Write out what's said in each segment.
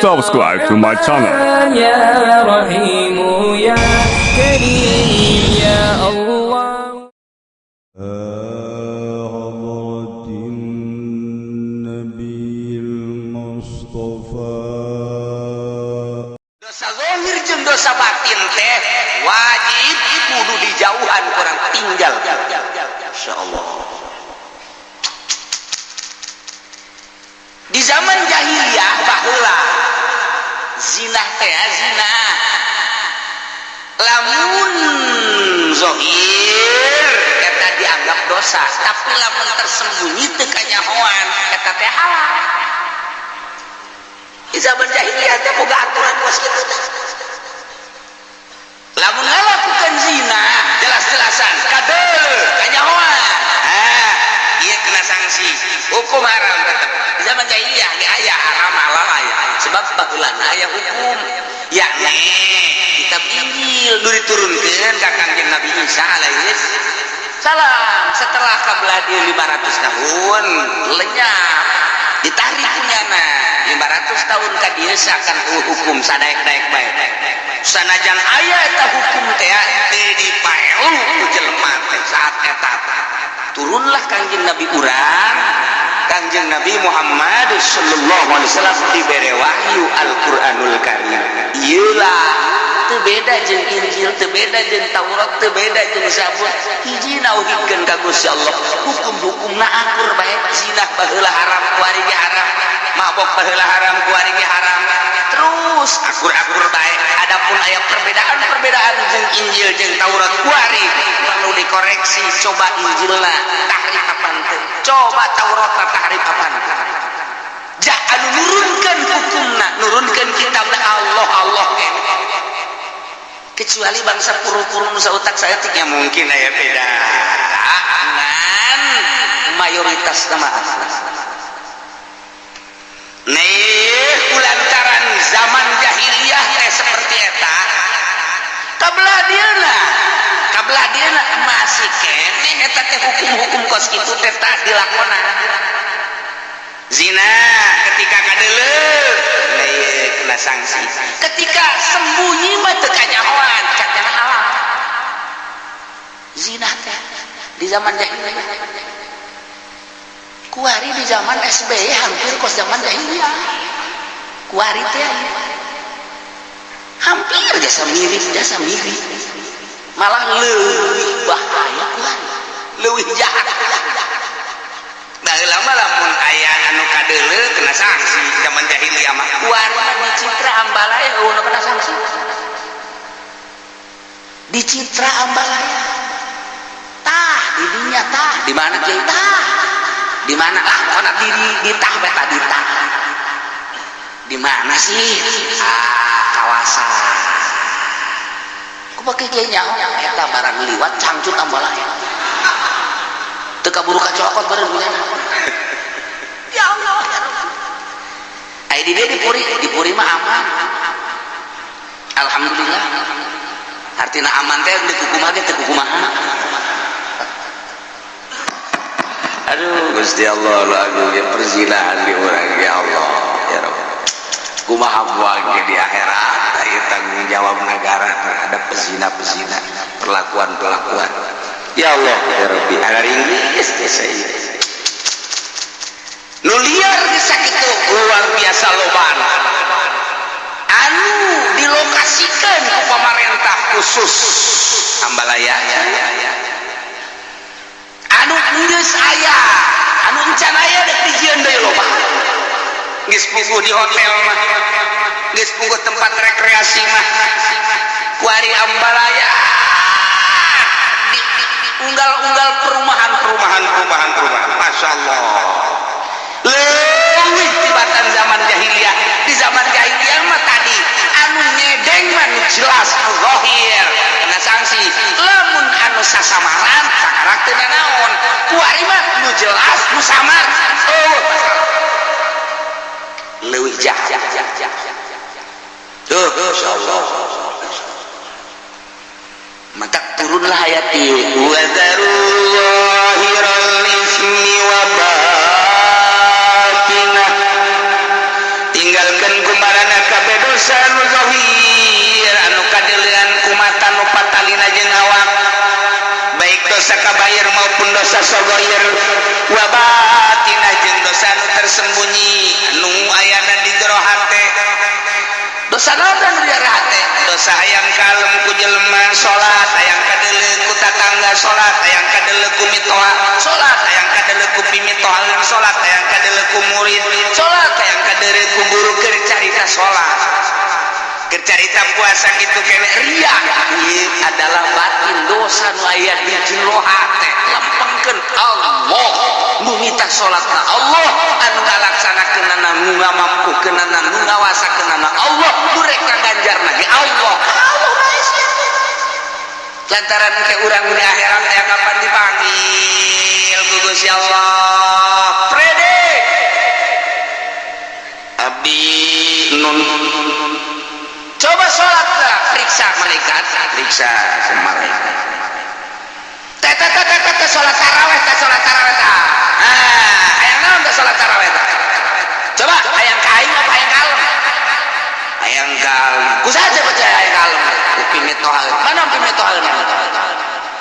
Subscribe to my channel. يا رحيم يا كريم يا الله. حضرة النبي المصطفى. Dosa zahir jeung dosa batin teh wajib kudu dijauhan, kurang tinggal insyaallah. Di zaman jahiliyah baheula, zina teh zina lamun zohir eta dianggap dosa, tapi lamun tersembunyi teu kanyahoan eta teh halal. Di zaman jahiliyah teh boga aturan kos kitu teh. Lamun ngalakukan zina jelas-jelasan kadeuleu kanyahoan, ah ieu kena sanksi hukum haram tetep. Di zaman jahiliyah ge aya haram halal aya, sebab baheulana aya hukum, yakni kitab Injil nu diturunkeun ka Kangjeng Nabi Isa alaihi salam. Setelah kabelah dieu 500 tahun lenyap, ditarik punyana 500 tahun ka dieu seakan hukum sadaek-daek bae. Sanajan aya eta hukum teh teu dipaelu ku jelema teh. Saat eta turunlah Kangjeng Nabi urang, Kangjeng Nabi Muhammad sallallahu alaihi wasallam, dibere wahyu Al-Qur'anul Karim. Ieulah teu beda jeung Injil, teu beda jeung Taurat, teu beda jeung Zabur, hiji nauhidkeun ka Gusti Allah. Hukum-hukumna akur bae. Zina baheula haram, kuari ge haram. Mabok baheula haram, kuari ge haram. Terus akur-akur bae. Adapun aya perbedaan-perbedaan jeung Injil jeung Taurat kuari perlu dikoreksi. Coba Injilna tahrif apaan teu, coba Tauratna tahrif apaan teu. Jah anu nurunkeun hukumna, nurunkeun kitabna Allah Allah keneh. Kecuali bangsa puru-puru nu sautak saeutik ya mungkin aya beda, ngan mayoritas mah. Nih, kulantaran zaman jahiliyah teh seperti eta, kabelah dieuna, kabelah dieuna masih keneh eta teh hukum-hukum kos kitu teh tah dilakonan. Zina ketika kadeuleu nih kena sanksi, ketika sembunyi mah teu kanyahoan cakna halal. Zina teh di zaman jahiliyah. Kuari di zaman SBY hampir kos zaman jahiliyah. Kuari teh hampir jasa mirip, jasa mirip, malah leuwih bahaya kuari, leuwih jahat. Baheula mah lamun aya anu kadeuleu kena sanksi zaman jahiliyah mah. Kuari mah di Citra Ambalaya eueuh nu kena sanksi. Di Citra Ambalaya tah di dinya tah di mana kiai tah di mana lah pokona di tah beta di tah di mana sih, ah kawasan ku pake kiai nyaho eta barang liwat cangcut Ambalaya teu kaburu kacokot bareng punyana. Ya Allah ya Rabbi. Ai di dieu di Puri, di Puri mah aman, alhamdulillah. Artina aman teh teu kukumaha ge teu kukumaha. Aduh Gusti Allah, lu agung ya perzinahan di urang. Ya Allah ya Rabb, kumaha buang ge di akhirat ieu tanggung jawab negara terhadap pezina-pezina, perlakuan-perlakuan. Ya Allah ya Rabbi, ada Inggris geus ieu nu liar geus sakitu luar biasa lobana anu dilokasikan ku pamarentah khusus Ambalaya, anu geus aya, anu encan aya dek dijieun deui loba. Geus puguh di hotel mah, geus puguh tempat rekreasi mah. Kuari Ambalaya di unggal-unggal perumahan, perumahan, perumahan, perumahan, masya Allah, leuwih tibatan zaman jahiliyah. Di zaman jahiliyah mah tadi anu nyedeng mah nu jelas, nu zahir kena sanksi, lamun anu sasamaran sakarak teu nanaon. Kuari mah nu jelas nu samar eueuh masalah, leuwih jahat tuh insyaallah. Maka turunlah ayat ieu, wa zahiral ismi wa batinah. Tinggalkeun ku maraneh kabeh dosa anu zahir, anu kadeulean ku mata nu patalina jeung awak, baik dosa kabair maupun dosa sogoir, wa batinah, jeung dosa anu tersembunyi, anu ayana di jero hate. Dosa naon anu di jero hate? Dosa hayang kalem ku jelema salat, hayang kadeuleu ku tatangga salat, hayang kadeuleu ku mitoha salat, hayang kadeuleu ku pimitoha salat, hayang kadeuleu ku murid salat, hayang kadeuleu ku guru keur carita salat, keur carita puasa, kitu kene ria. Ieu adalah batin, dosa nu aya di jero hate. Lempengkeun Allah nu mita salatna, Allah anu ngalaksanakeunana, nu ngamampukeunana, nu ngawasakeunana, Allah nu rek ngaganjarna ge Allah. Allah bae sia. Lantaran ke urang di akhirat aya kapan dipanggil ku Gusti Allah, "Prede abdi nun, coba sholat lah." Periksa malaikat, periksa malaikat. Teh teh teh teh teh, sholat taraweh teh, sholat taraweh teh. Ah, hayang naon teh sholat taraweh teh? Coba, hayang ka aing apa hayang kalem? Hayang kalem. Ku saja percaya hayang kalem ku pimitoha. Mana pimitoha?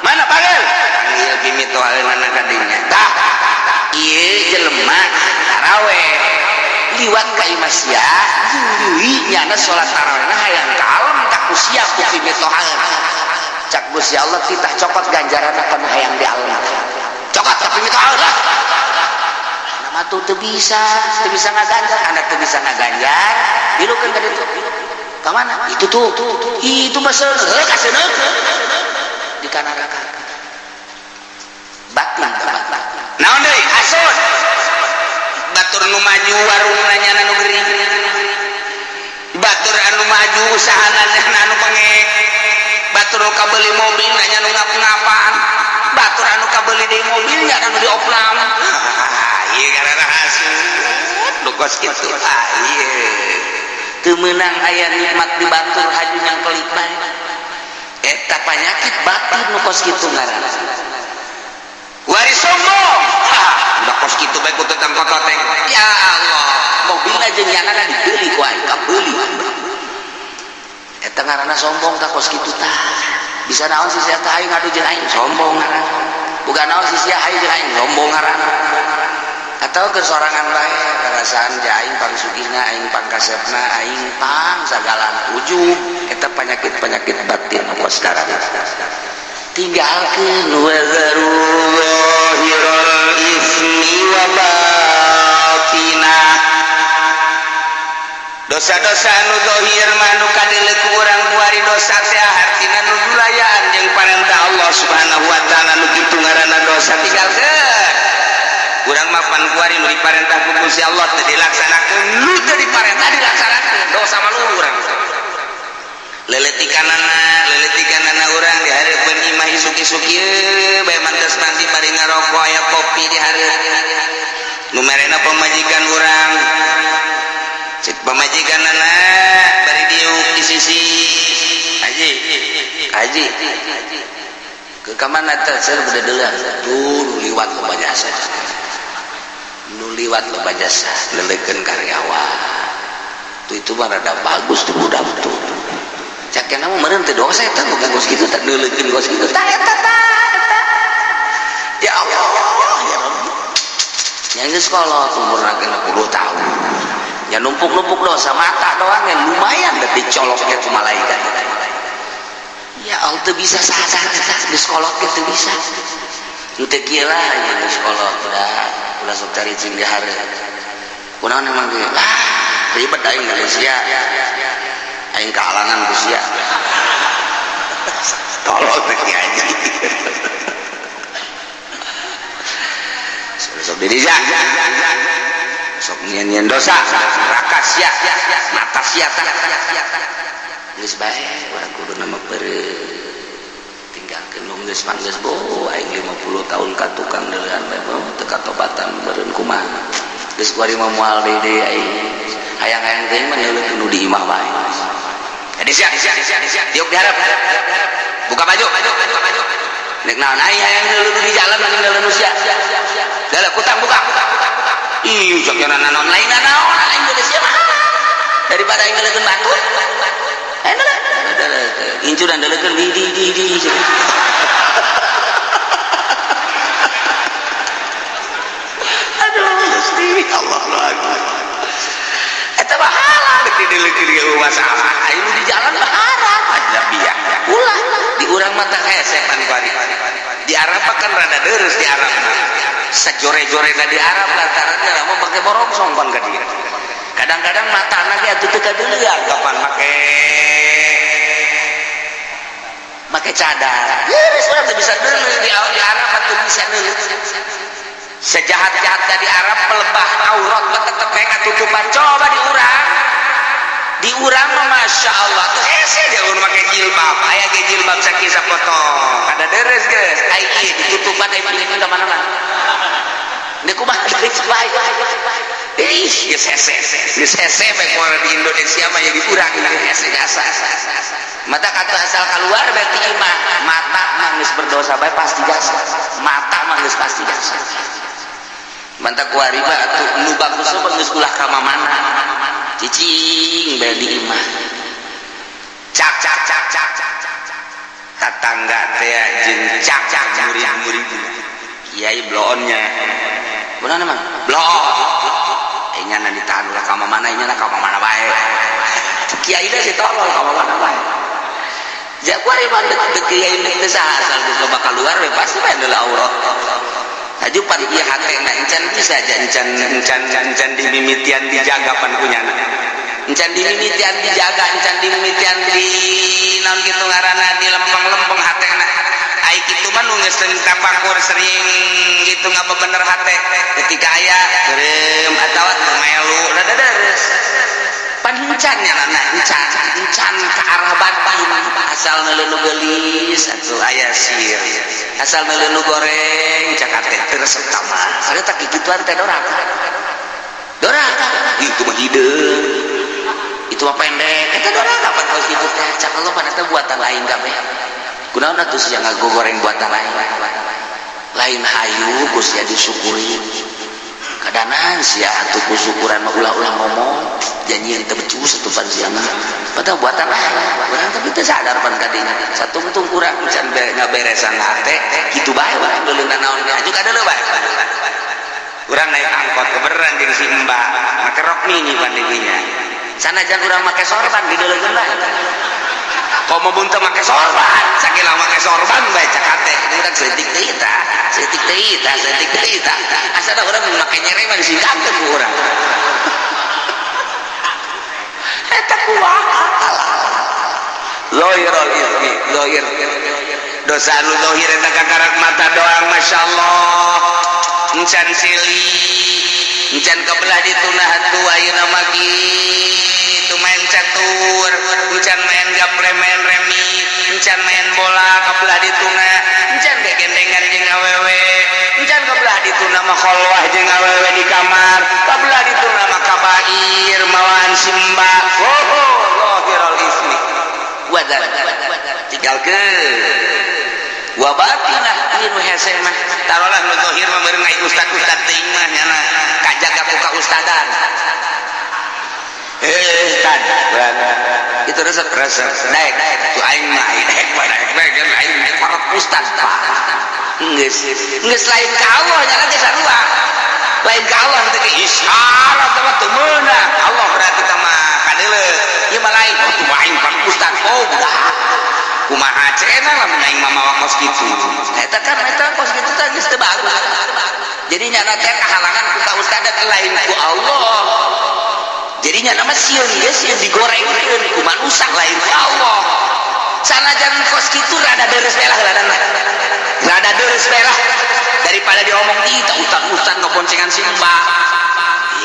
Mana? Panggil, panggil pimitoha mana kadinya. Tah, ieu jelema taraweh liwat ka imah sia, deui nyana salat tarawehna hayang kalem ka ku sia, ku pimitohaeun. Cak Gusti Allah, titah cokot ganjaran kana hayang di alam, cokot ka pimitohaeun lah. Nama tuh teu bisa, teu bisa ngaganjar, anak teu bisa ngaganjar. Dilukeun ka ditu. Ka mana itu tuh? Itu mah seuneu ka seuneu di kanaraka. Batin naon deui? Hasud. Batur nu maju warung nanya nu gering, batur anu maju usahana anu bengek, batur nu kabeli mobil nanya nu ngap-ngapan, batur anu kabeli deui mobilnya anu diopnam. Ieu karena hasud nu kos kitu. Ah, ieu teu meunang aya nikmat di batur, haju yang kelik bae. Eta penyakit batin nu kos kitu ngaranna. Wari sombong. Udah kos kitu bae ku tukang kototeng. Ya Allah, mobilna jeung nyanana dibeli ku aing, kabeuli. Eta ngaranna sombong tah kos kitu tah. Bisa naon sih sia tah aing ngadu jeung aing, sombong ngaranna. Bukan naon sih sia hayu jeung aing, sombong ngaranna. Atau ke sorangan bae, perasaan ja aing pang sugihna, aing pang kasepna, aing pang sagalana, ujub. Eta penyakit-penyakit batin kos ngaranna. Tinggalkeun. Wa dzaru zahiral ismi wa batinah. Dosa-dosa anu zahir mah nu kadeuleu ku urang kuari. Dosa teh hartina nu dulayaan jeung parentah Allah Subhanahu wa taala, nu kitu ngaranna dosa. Tinggalkeun. Urang mah pan kuari nu diparentah ku Gusti Allah teu dilaksanakeun, nu teu diparentah dilaksanakeun, dosa mah luhur urang. Leletikanana, leletikanana urang di hareupeun imah isuk-isuk ieu bae, mantas mandi bari ngarokok, aya kopi di hareup nu merena pamajikan urang. Cek pamajikanana bari diuk di sisi, "Haji, haji, ke kamana teh?" "Saya bedeuleun tuh, nu liwat loba jasa, nu liwat loba jasa, leleukeun karyawan tuh. Itu mah rada bagus tuh budak tuh." Cak mah meureun teu dosa eta, bukan kos kitu teh, neuleukeun kos kitu tah eta tah eta. Ya Allah, ya Rabbi, yang geus kolot umurna 60 tahun ya, numpuk-numpuk dosa, mata doang yang lumayan deh dicoloknya ku malaikat. Ya Allah, teu bisa sadar eta geus kolot ge teu bisa. Teu kieu lah ya, geus kolot udah ulah sok caricing di hareup. Kunaon emang ge lah ribet aing dari sia, aing kahalangan ku sia. Tolol teh kiai. Sok diri ya, sok nyian-nyian dosa, neraka sia, mata sia tah. Geus bae urang kudu nama beureum, tinggalkeun nu geus mah geus. Bo aing 50 tahun ka tukang deulean bae teu katobatan, meureun kumaha. Geus kuari mah moal deui deui aing. Hayang-hayang teh mah neuleukeun nu di imah bae. Jadi sia, tiup diharap, buka baju, nek naon aing hayang neuleuh di jalan anjing, neuleuh nu sia. Dalah kutang buka. Ih, cok naon lain naon aing geus sia mah. Daripada aing delekeun batur. Incuran delekeun di di di di. Aduh, Gusti Allah Akbar. Eta mah halal didelekeun ge masalah. Aing di jalan mah haram ajnabiyah. Ulah di urang mah teh hese pan kuari. Di Arab kan rada deres di Arab mah. Sajore-jorena di Arab lantaran dia mah make borongsong pan ka dieu. Kadang-kadang matana ge atuh teu kadeuleung kapan make cadar. Geus urang teu bisa deuleu di Arab mah teu bisa deuleu. Sejahat-jahat dari Arab pelebah aurat mah tetep kayak katutupan. Coba di urang. Di urang mah Masya Allah tuh hese dia urang make jilbab. Aya ge jilbab sakieu sapotong. Kada deres geus. Ai ieu ditutupan ai pilih ka mana-mana. Deuk kumaha deui bae. Ih, geus hese. Geus hese bae kumaha di Indonesia mah jadi urang hese jasa. Mata kata asal keluar berarti imah mata mah geus berdosa bae pasti jasa. Mata mah geus pasti jasa. Mantap kuari mah atuh nu bagus mah geus ulah ka mamana. Cicing bae di imah. Cak cak cak cak cak. Tatangga teh jeung cak cak murid-murid. Kiai bloonnya. Benar mah? Bloon. Aing nya ditahan ulah ka mamana, nya ka mamana bae. Kiai teh si tolol ka mamana bae. Jaguar mah dek kiai dek teh saha asal geus loba keluar we pasti bae deuleu aurat. Haju pan ieu hatena encan bisa aja encan encan encan dimimitian dijaga pan kunyana. Encan dimimitian dijaga, encan dimimitian di naon kitu ngaranna di lempeng-lempeng hatena. Ai kitu mah nu geus tapakur sering gitu ngabebener hate. Ketika aya gerem atawa teu melu rada deres. Pan encan nya na encan, encan ke arah batin asal neuleuh nu geulis atuh aya sir. Asal neuleuh nu goreng cak teh teu resep ka mah. Ada tak kikituan teh doraka. Doraka itu mah hideung. Itu mah pendek. Eta doraka pan kos kitu teh cak Allah pan eta buatan lain kabeh. Kunaon atuh sia ngagoreng buatan lain. Lain hayu geus sia disyukuri. Kadanan sia atuh ku syukuran mah ulah-ulah ngomong janjian teu becus atuh pan sia mah. Padahal buatan lain. Urang tapi teu sadar pan kadinya. Satungtung urang can ngaberesan hate kitu bae urang deuleuna naon ge aju kadeuleu bae. Urang naik angkot kebeneran jeung si Mbak make rok mini pan didinya. Sanajan urang make sorban dideuleun bae. Komo mun teu make sorban, sakila make sorban bae cak hate. Urang seutik deui tah, seutik deui tah, seutik deui tah. Asana urang mun make nyere mah disingkatkeun ku urang. Eta kumaha zahirul ismi, zahir. Dosa nu zahir eta kakarak mata doang masyaallah. Encan sili, encan kebelah ditunah atuh ayeuna mah kitu main catur, encan main gaple, main remi, encan main bola kebelah dituna, encan gegendengan jeung awewe, encan kebelah dituna mah kholwah jeung awewe di kamar, kebelah dituna mah kabair mawaan simba. Oh, zahirul ismi. Wadah tinggalkeun. Wa batinah ieu nu hese mah. Tarolah nu zahir mah meureun ai ustad-ustad teuing mah nyana kajaga ku ka ustadan. Tad itu resep resep daek tu aing mah daek mah daek mah kan aing para ustad pak. Geus geus lain ka Allah nyana teh sarua. Lain ka Allah teh isyarat mah teu meunang. Allah berarti teh mah kadeuleu. Ieu mah lain oh tu aing para ustad. Oh budak. Kumaha cenah lamun aing mah mawa kos kitu. Eta kan eta kos kitu teh geus teu bagus. Jadi nyana teh kahalangan ku ka ustad lain ku Allah. Jadinya nama sieun geus sieun digorengkeun ku manusia lain ku Allah. Sanajan kos kitu rada deres bae lah ladana. Rada deres bae lah daripada diomong ih tah ustad-ustad ngeboncengan simba.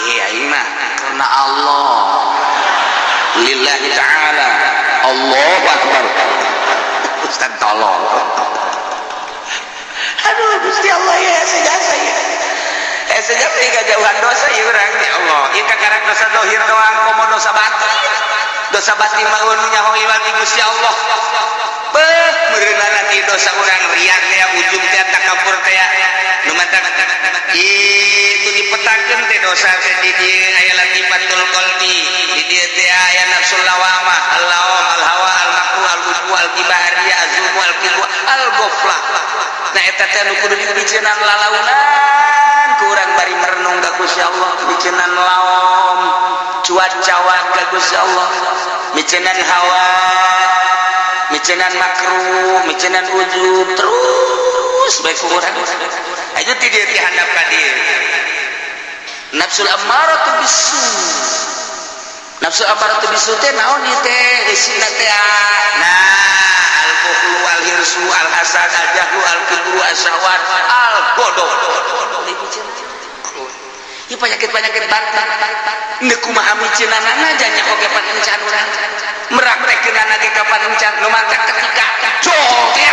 Ih aing mah karena Allah. Lillahi ta'ala. Allahu akbar. Ustad tolong. Aduh Gusti Allah ya sejasa ya. Sejak kejauhan dosa ya urang ya Allah. Ieu kakarak dosa zahir doang komo dosa batin. Dosa batin mah nu nyaho ieu Gusti Allah. Beuh meureunana ti dosa urang riak teh ujub teh takabur teh. Nu mantap itu dipetakeun teh dosa teh di dieu aya latifatul qalbi, di dieu teh aya Eta teh nu kudu dipiceunan lalaunan ku urang bari merenung ka Gusti Allah, miceunan laom cuacawan ka Gusti Allah, miceunan hawa, miceunan makruh, miceunan ujub terus bae ku urang. Ayo ti dieu ti handap ka dieu, nafsul ammaratu bisu. Nafsu ammaratu bisu teh naon ieu teh isina teh? Nah, al bukhlu, al hirsu, al hasad, al jahlu, al kibru, al syahwat, al godho. Ieu penyakit-penyakit batin. Neuk kumaha miceunanana nya oge pan encan urang meraktekeunana ge kapan encan. Nu mantak ketika jol teh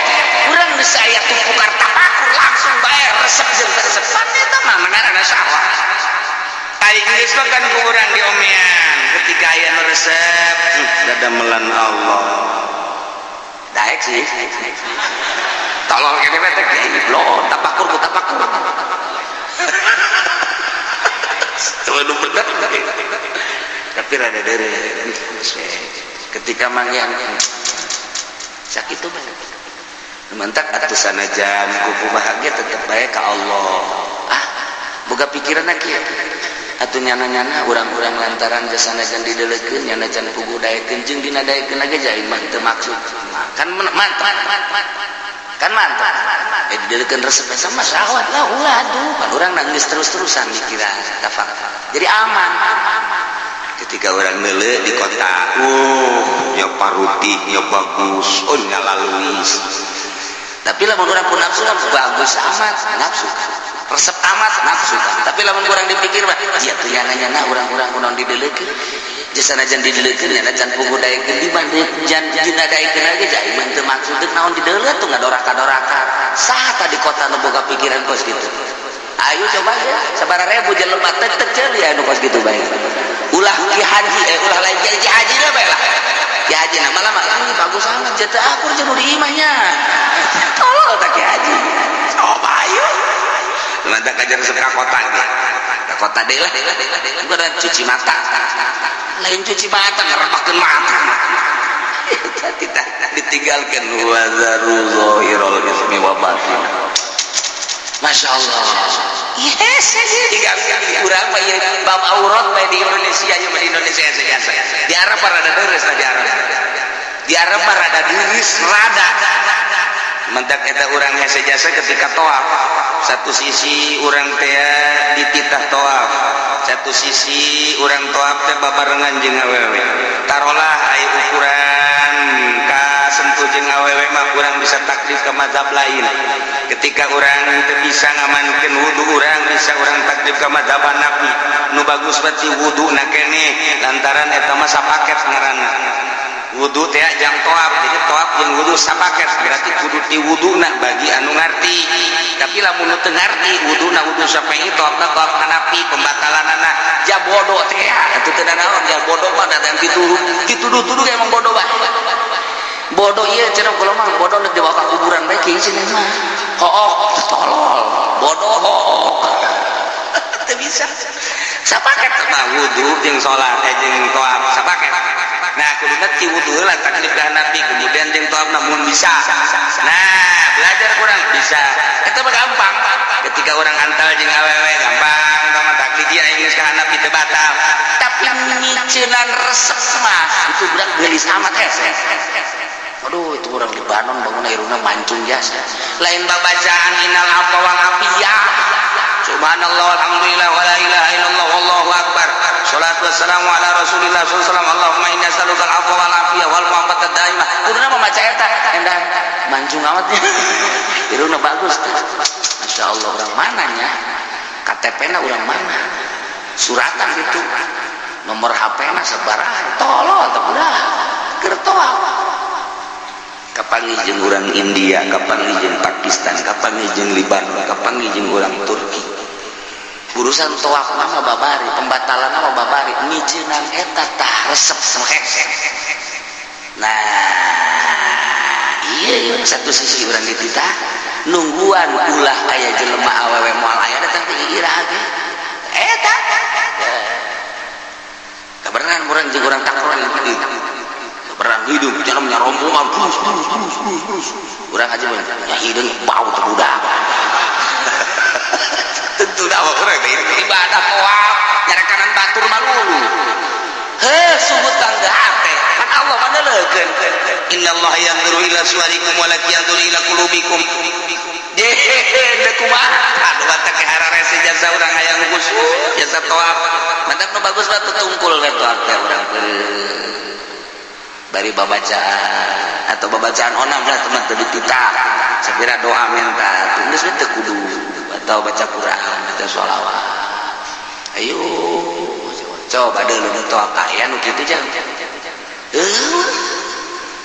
urang geus aya tupukar tapakur langsung bae resep jeung resep pan eta mah ngaranna syahwat. Ari geus mah kan ku urang diomean ketika aya nu resep, dadamelan Allah daek sih tolol kene mah teh lo tapakur ku tapakur. Waduh, bener, tapi rada dere ketika manggihan sakit tuh. Mantak atuh sanajan kuku bahagia tetep bae ka Allah. Ah, boga pikiran kieu atuh, nyana-nyana urang-urang lantaran jasanajan didelekeun, nyana can puguh daekeun jeung dina daekeun ge jai mah teu maksud kan. Mantap kan, mantap. Eh, didelekeun resep sama syahwat lah. Ulah aduh, pan urang nangis terus-terusan mikiran tafak jadi aman. Ketika orang nele di kota, nya paruti nya bagus, oh nya laluis, tapi lamun urang pun nafsu bagus amat, nafsu resep amat nafsu. Tapi lamun kurang dipikir mah iya tuh, nyana-nyana urang-urang kunaon didelekeun, jasanajan didelekeun, nyana can puguh daekeun, dibanding jan dina daekeun ge jai mah teu maksud naon dideleut tuh ngadoraka-doraka. Saha tadi kota nu boga pikiran kos gitu? Ayo coba ya, sabaraha ribu jelema teu teu ceuli anu kos gitu bae. Ulah ki haji, eh, ulah lain jadi ki haji lah bae lah. Ki haji nah malah mah bagus amat jatuh akur jeung di imahnya. Tolol tak ki haji. Coba ayo. Mantap ajar resep ka kota ge. Ka kota deui lah. Bukan cuci mata. Lain cuci mata, ngerebakeun mata. Tidak ditinggalkan wazaru zahirul ismi wa batin. Masya Allah. Yes, tinggalkan. Urang mah ieu bab aurat bae di Indonesia, ieu mah di Indonesia biasa. Di Arab mah rada deres lah di Arab. Di Arab mah rada deres, rada. Mentak eta urang hese jasa ketika toaf. Satu sisi urang teh dititah toaf. Satu sisi urang toaf teh babarengan jeung awewe. Tarolah ai ukuran kasentuh jeung awewe mah urang bisa taklif ke mazhab lain. Ketika urang teu bisa ngamankeun wudu, urang bisa urang taklif ke mazhab Hanafi. Nu bagus berarti wudu na keneh lantaran eta mah sapaket ngaranna. Wudu teh jang toaf, jadi toaf jeung wudu sapaket, berarti kudu di wuduna bagi anu ngarti. Tapi lamun nu teu ngarti, wuduna wudu Syafi'i, toafna toaf Hanafi, pembatalanana ja bodoh teh atuh teu naon. Ja bodoh mah datang dituduh dituduh-tuduh emang bodoh bae. Bodoh ieu cenah kula mah bodoh deuk dibawa ka kuburan bae kieu cenah mah. Hook tolol bodoh teu bisa sapaket mah wudu jeung salat, eh, jeung toaf sapaket. Nah, kuduna ti wudu heula taklif ka Hanafi, kemudian jeung toaf namun bisa. Nah, belajar kurang bisa eta mah gampang. Ketika orang antal jeung awewe gampang sama taklif dia geus ka Hanafi teu batal. Tapi ngiceunan resep mah itu budak geulis amat hese. Aduh, itu orang Lebanon bangun irungna mancung jasa. Lain babacaan innal afwa wal afiyah. Subhanallah, alhamdulillah, wala ilaha illallah, wallahu akbar. Salatu wassalamu ala Rasulillah sallallahu alaihi wasallam. Allahumma inni as'aluka al-afwa wal afiyah wal mu'afata daimah. Kuduna mah maca eta. Endah mancung amat. Irungna bagus. Masya Allah, orang mananya? KTP na orang mana? Suratan gitu. Nomor HP na sabaraha? Tolol teh udah. Keur toa. Kapanggih jeung urang India, kapanggih jeung Pakistan, kapanggih jeung Libanon, kapanggih jeung urang Turki. Urusan toaf mah babari, pembatalan mah babari, mijeunan eta tah resep hese. Nah, iya iya satu sisi urang dititah nungguan ulah aya jelema awewe moal aya datang ti iraha ge. Eta. Kabeneran urang jeung urang takron. Berang hidung jangan rombongan terus terus terus terus terus. Urang aja mah ya hidung bau teu budak. Tentu dah urang ibadah tawaf nyarekanan batur malulu. Heh, subuh tangga hate kan Allah mana leukeun, innallaha yanzuru ila suwarikum walakin yanzuru ila qulubikum. Jehe kumaha, aduh, batak ke hararese jasa urang hayang khusyuk jasa tawaf. Mantap, nu bagus batu tungkul we tawaf teh urang bari babacaan atau babacaan onam lah teman teu dititah sapira doa minta geus we teu kudu atau baca Quran, baca sholawat. Ayo coba deuleu nu tawaf aya nu kitu jang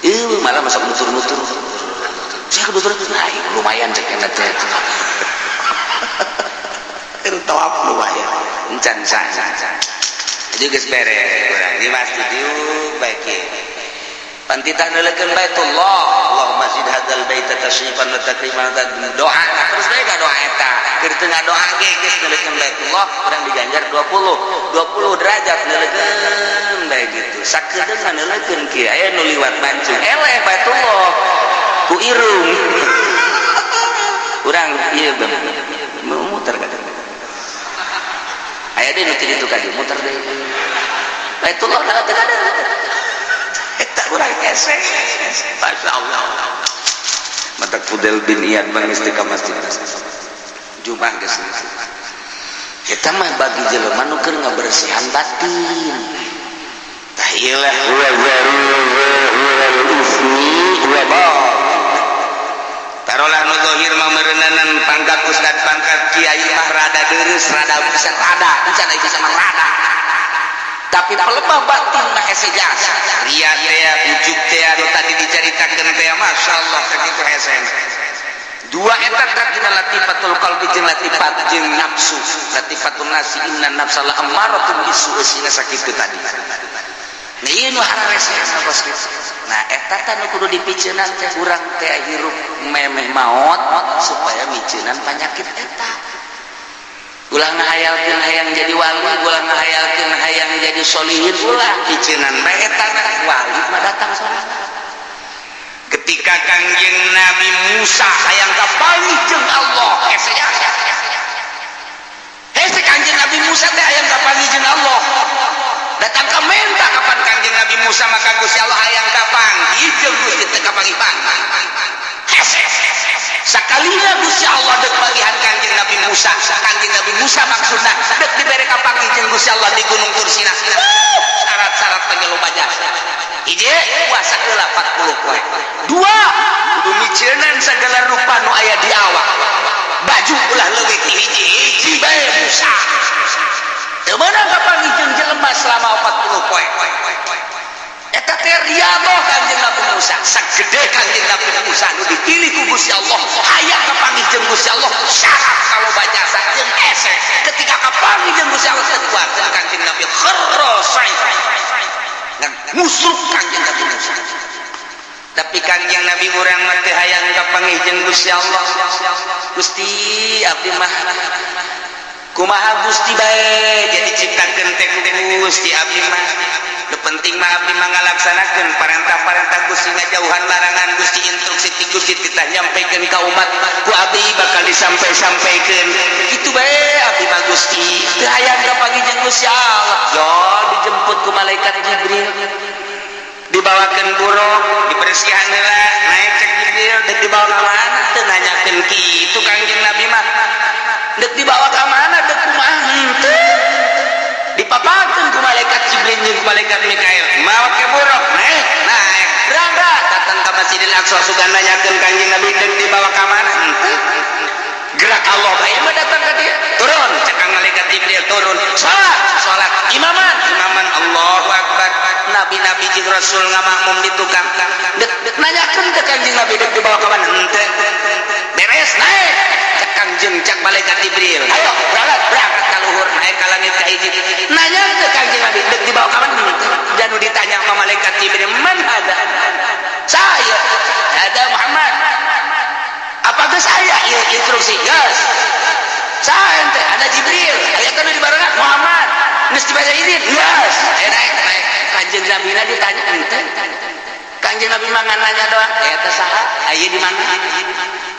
eueuh, malah masuk nutur-nutur saya nutur, nah lumayan cek eta teh. Keur tawaf lumayan encan sa jadi geus beres urang di masjid yuk baik ye. Pantitah neuleukeun Baitullah, Allahumma zid hadzal baita tasyrifan wa takriman, doa terus bae ka doa eta. Keur teu ngadoa ge geus neuleukeun Baitullah urang diganjar 20 20 derajat neuleukeun bae gitu. Sakedeung neuleukeun kieu aya nu liwat mancung eleh Baitullah ku irung urang ieu muter kata aya deui nu ti ditu ka dieu muter deui Baitullah da teu ada eta urang hese. Masya Allah, matak Fudel bin Iyad mah geus ka masjid Jumat geus. Eta mah bagi jelema nu keur ngabersihan batin. Tah ieu lah wa ismi wa tarolah nu zahir mah meureunanan pangkat ustad, pangkat kiai mah rada deureuh, rada bisa, rada bisa, bisa mah rada, tapi pelemah batin mah hese jasa ria teh, ujub teh anu tadi dicaritakeun teh. Masyaallah, sakitu hese dua eta dina latifatul qalbi jeung latifat jeung nafsu, latifatun nafsi, inna nafsa la ammaratun bisu eusina sakitu tadi. Nah, ieu nu hararese kos kitu. Nah, eta teh nu kudu dipiceunan teh urang teh hirup memeh maot supaya miceunan panyakit eta. Ulah ngahayalkeun hayang jadi wali, ulah ngahayalkeun hayang jadi solihin, ulah miceunan bae eta. Wali mah datang sorangan. Ketika Kangjeng Nabi Musa hayang kapanggih jeung Allah, hese jasa. Hese Kangjeng Nabi Musa teh hayang kapanggih jeung Allah. Datang ke minta kapan Kangjeng Nabi Musa maka Gusti Allah hayang kapanggih jeung Gusti teu kapanggih-panggih. Hese. Sakalina Gusti Allah dek manggihan Kangjeng Nabi Musa. Kangjeng Nabi Musa maksudna dek dibere kapanggih jeung Gusti Allah di Gunung Tursina. Syarat-syarat teh loba jasa. Hiji, puasa heula 40 poe. Dua, kudu miceunan segala rupa nu aya di awak. Baju ulah leuwih ti hiji, hiji bae Musa. Teu meunang kapanggih jeung jelema selama 40 poe. Eta teh riyadhah Kangjeng Nabi Musa. Sagede Kangjeng Nabi Musa nu dipilih ku Gusti Allah, hayang kapanggih jeung Gusti Allah, syarat kalau jasa jeung hese. Ketika kapanggih jeung Gusti Allah teu kuat Kangjeng Nabi, kharra sa'iqa. Musruk Kangjeng Nabi Musa. Tapi Kangjeng Nabi urang mah teu hayang kapanggih jeung Gusti Allah. Gusti, abdi mah kumaha Gusti bae jadi ciptakeun teh Gusti, abdi mah nu penting mah abdi mah ngalaksanakeun parentah-parentah Gusti, ngajauhan larangan Gusti, instruksi ti Gusti titah nyampaikan ka umat ku abdi bakal disampai-sampaikeun, kitu bae abdi mah Gusti, teu hayang kapanggih jeung Gusti Allah. Yo dijemput ku malaikat Jibril, dibawakeun buruk, dibersihan heula, naik. Cek Jibril, dek dibawa ka mana? Teu nanyakeun kitu Kangjeng Nabi mah. Dek dibawa ka mana, dek kumaha, henteu. Dipapakeun ku malaikat Jibril jeung malaikat Mikail, mawa ke buruk, naik naik, berangkat, datang ka Masjidil Aqsa. Sugan nanyakeun Kangjeng Nabi dek dibawa ka mana, henteu. Gerak Allah bae mah datang ka dia. Turun, cek malaikat Jibril, turun, salat salat, imaman imaman, Allahu akbar, nabi-nabi jeung rasul ngamakmum di tukang. Dek dek nanyakeun teh Kangjeng Nabi dek dibawa ka mana, henteu. Beres, naik, cek Kangjeng, cek malaikat Jibril, ayo berangkat. Berangkat ka luhur, naik ka langit ka hiji. Nanya teh Kangjeng Nabi dek dibawa ka mana, henteu. Dan ditanya sama malaikat Jibril, man hada? Saya ada Muhammad. Apa geus aya ieu instruksi? Geus. Saya ente ada Jibril, aya kan di barengan Muhammad. Geus dibaca izin? Geus. Ayo naik, naik. Kanjeng Nabi ditanya henteu. Kangjeng Nabi mah ngan nanya doang, eta saha? Aya di mana?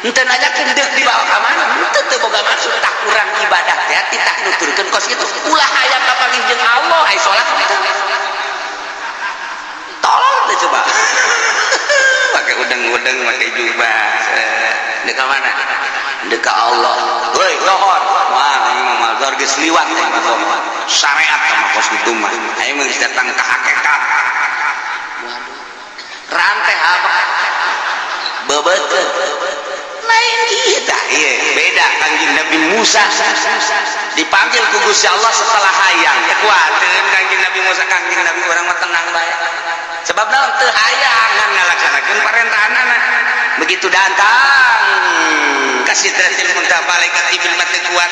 Henteu nanyakeun deuk dibawa ka mana? Henteu teu boga maksud tak kurang ibadah teh titah nuturkeun kos kitu. Ulah hayang kapanggih jeung Allah, ai salat teh. Tolol teh coba. Pakai udeng-udeng, pakai jubah. Deuk ka mana? Deuk ka Allah. Heuy, lohor. Wah, aing mah mazhar geus liwat aing mah syariat mah kos kitu mah. Aing mah geus datang ka hakikat. Waduh. Rantai apa? Bebeutkeun. Lain kita, iya, beda Kangjeng Nabi Musa dipanggil ku Gusti Allah setelah hayang. Teu kuateun Kangjeng Nabi Musa, Kangjeng Nabi urang mah tenang bae. Sebab naon teu hayang ngan ngalaksanakeun parentahanana. Begitu datang ka Sidratil Muntaha malaikat Jibril mah teu kuat.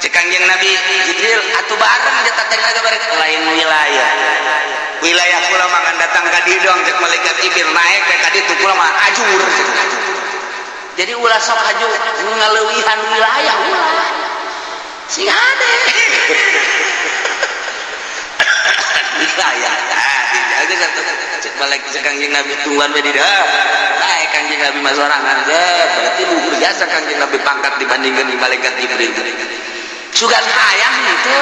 Cek Kangjeng Nabi Jibril atuh bareng dia tateng bareng lain wilayah. Wilayah kula mah ngan datang ka dieu doang cek malaikat Jibril naik ka ditu kula mah ajur. Jadi ulah sok haju ngaleuwihan wilayah ulah. Sing hade. Wilayah. Ah, dijaga satu cek balik cek Kangjeng Nabi tungguan we di dieu. Naik Kangjeng Nabi mah sorangan berarti luhur jasa Kangjeng Nabi pangkat dibandingkeun jeung malaikat Jibril. Sugan hayang teu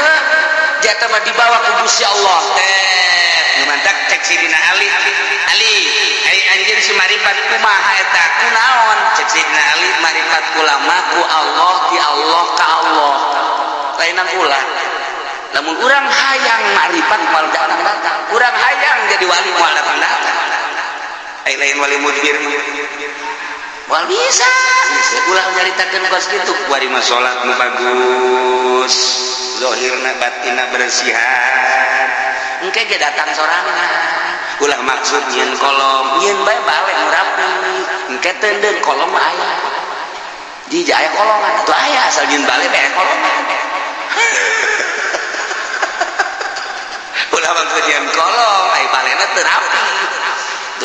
jatah mah dibawa ku Gusti Allah teh. Nu mantak cek Sidina Ali. Ali, ai anjeun si maripat kumaha eta? Kunaon? Cek Sidina Ali maripat kula mah ku Allah ti Allah ka Allah. Lainan ulah. Lamun urang hayang maripat moal datang-datang. Urang hayang jadi wali moal datang-datang. Ai lain wali mudbir moal bisa. Ulah nyaritakeun kos kitu. Kuari mah salat nu bagus, zahirna batinna bersihan. Engke ge datang sorangan. Ulah maksud nyieun kolom, nyieun bae bale nu rapi. Engke teundeun kolom mah aya. Di aya kolongan atuh aya asal nyieun bale bae kolongan. Ulah maksud nyieun kolom, ai balena teu rapi.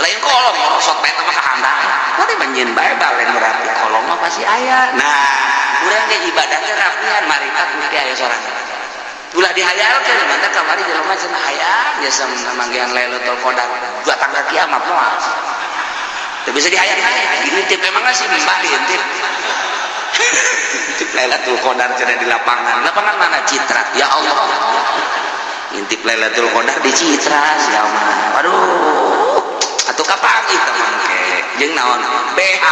Lain kolom merosot bae mah ka handap. Mari mah nyieun bae bale nu rapi, kolom mah pasti aya. Nah, urang ge ibadah teh rapihan maripat engke aya sorangan. Ulah dihayalkeun mantap kamari jelema cenah hayang jasa manggihan Lailatul Qadar datang ka kiamat moal. Teu bisa dihayal-hayal. Diintip emang sih mbah diintip. Intip Lailatul Qadar cenah di lapangan. Lapangan mana? Citra. Ya Allah. Intip Lailatul Qadar di Citra sia mah. Waduh. Atuh kapanggih teh mangke. Jeung naon? BH.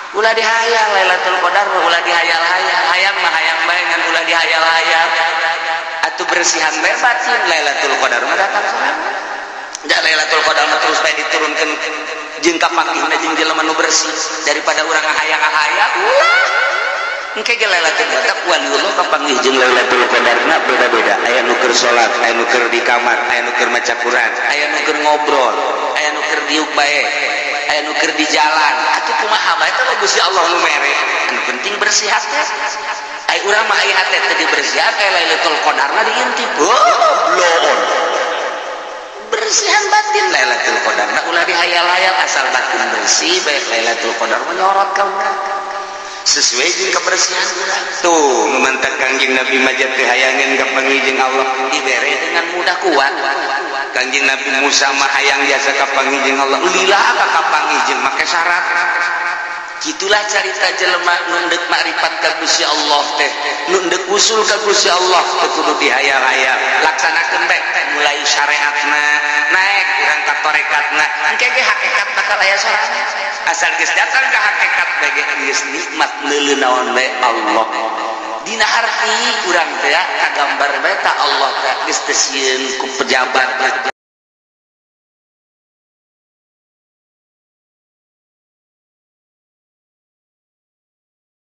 Ulah dihayal Lailatul Qadar ulah dihayal-hayal. Hayang mah hayang bae ngan ulah dihayal-hayal. Atuh bersihan bae batin Lailatul Qadar mah datang sorangan. Da Lailatul Qadar mah terus bae diturunkeun jeung kapanggihna jeung jelema nu bersih daripada urang ngahayang-ngahayang ulah. Engke ge Lailatul Qadar waliullah kapanggih jeung Lailatul Qadarna beda-beda. Aya nu keur salat, aya nu keur di kamar, aya nu keur maca Quran, aya nu keur ngobrol, aya nu keur diuk bae, aya nu keur di jalan. Atuh kumaha bae teh Gusti Allah nu mere. Anu penting bersih hate. Ai urang mah ai hate teh dibersihan aya Lailatul Qadarna diintip. Oh, bloon. Bersihan batin Lailatul Qadarna ulah dihayal-hayal asal batin bersih bae Lailatul Qadar menyorot ka urang. Sesuai jeung kebersihan urang. Tuh nu mantak Kangjeng Nabi majat teu hayangeun kapanggih jeung Allah dibere dengan mudah kuat. Kangjeng Nabi Musa mah hayang jasa kapanggih jeung Allah lila ka kapanggih jeung make syarat. Gitulah carita jelema nu deuk makrifat ka Gusti Allah teh, nu deuk usul ka Gusti Allah teu kudu dihayal-hayal. Laksanakeun bae mulai syariatna, naik urang ka tarekatna. Engke ge hakikat bakal aya sorangan. Asal geus datang ka hakikat bae ge geus nikmat neuleuh naon bae Allah. Dina harti urang teh kagambar bae ta Allah teh geus teu sieun ku pejabat,